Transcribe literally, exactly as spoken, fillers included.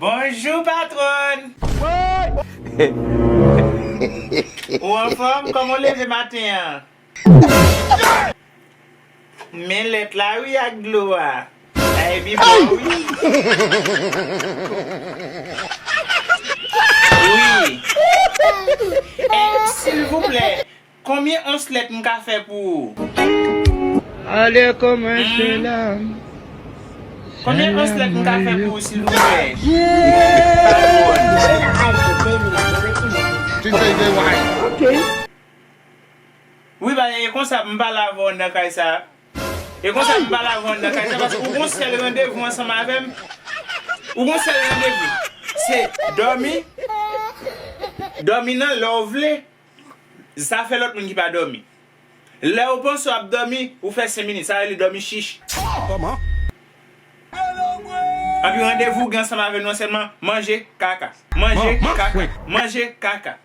Bonjou, patwòn! Ou anfòm? Kòman w leve maten an? Men lèt la wi ak dlo a. Ay, bi bò wi. Wi. E, silvouplè, konbyen ons lèt m ka fè pou ou? Ale kòmanse la. Konbyen ons lèt m ka fè pou ou, silvouplè? Patwòn. Wi, ba, e konsa m pale avè w nan kay sa. E konsa m pale avè w nan kay sa, paske ou gon sèl randevou ansanm avè m. Ou gon sèl randevou. Se dòmi. Dòmi nan lè w vle. Sa fè lòt moun ki pa dòmi. Lè ou panse w ap dòmi, ou fè senk minit. Sa rele dòmi chich. Kòman? Anpi randevou ou gen ansanm avè nou an sèlman manje kaka. Manje kaka. Manje kaka.